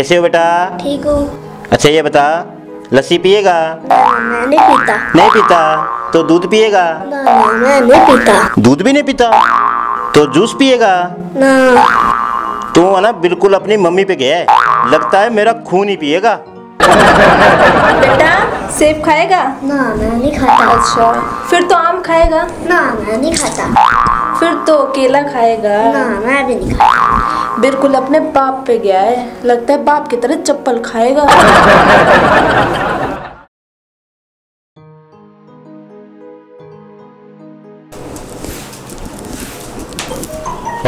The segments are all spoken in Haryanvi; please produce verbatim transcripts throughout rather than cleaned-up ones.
कैसे हो बेटा? ठीक हूँ। अच्छा, ये बता, लस्सी पिएगा? ना, मैं नहीं पीता। नहीं पीता? तो दूध पिएगा? ना, ना, मैं नहीं पीता। दूध भी नहीं पीता? तो जूस पिएगा? ना। तू है ना, बिल्कुल अपनी मम्मी पे गया है। लगता है मेरा खून ही पिएगा। बेटा, सेब खाएगा? ना, मैं नहीं खाता। अच्छा, फिर तो आम खाएगा? ना, मैं नहीं खाता। फिर तो केला खाएगा? ना, मैं भी नहीं खाता। बिल्कुल अपने बाप पे गया है, लगता है बाप की तरह चप्पल खाएगा।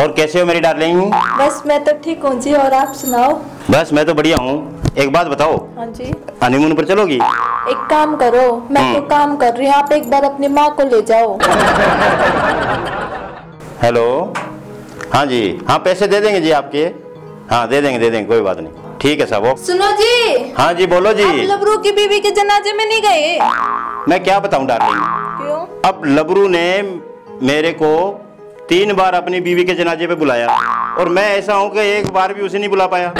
और कैसे हो मेरी डार्लिंग? बस मैं तो ठीक हूँ जी, और आप सुनाओ? बस मैं तो बढ़िया हूँ। एक बात बताओ। हाँ जी। हनीमून पर चलोगी? एक काम करो, मैं तो हम्म। काम कर रही हूँ, आप एक बार अपनी माँ को ले जाओ। हेलो। हाँ जी, हाँ, पैसे दे देंगे जी आपके। हाँ, दे देंगे, दे देंगे, कोई बात नहीं। ठीक है साहब, ओके। सुनो जी। हाँ जी, बोलो जी। आप लबरू की बीवी के जनाजे में नहीं गए? मैं क्या बताऊं डार्लिंग। क्यों? अब लबरू ने मेरे को तीन बार अपनी बीवी के जनाजे पे बुलाया, और मैं ऐसा हूँ कि एक बार भी उसे नहीं बुला पाया।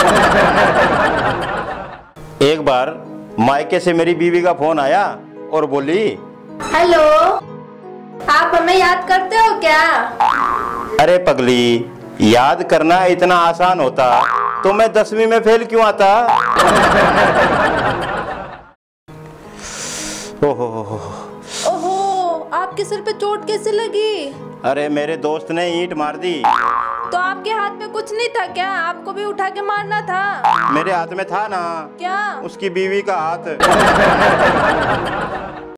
एक बार मायके से मेरी बीवी का फोन आया और बोली, हेलो, आप हमें याद करते हो क्या? अरे पगली, याद करना इतना आसान होता तो मैं दसवीं में फेल क्यों आता? ओहो। ओहो, आपके सिर पे चोट कैसे लगी? अरे, मेरे दोस्त ने ईंट मार दी। तो आपके हाथ में कुछ नहीं था क्या? आपको भी उठा के मारना था। मेरे हाथ में था ना। क्या? उसकी बीवी का हाथ।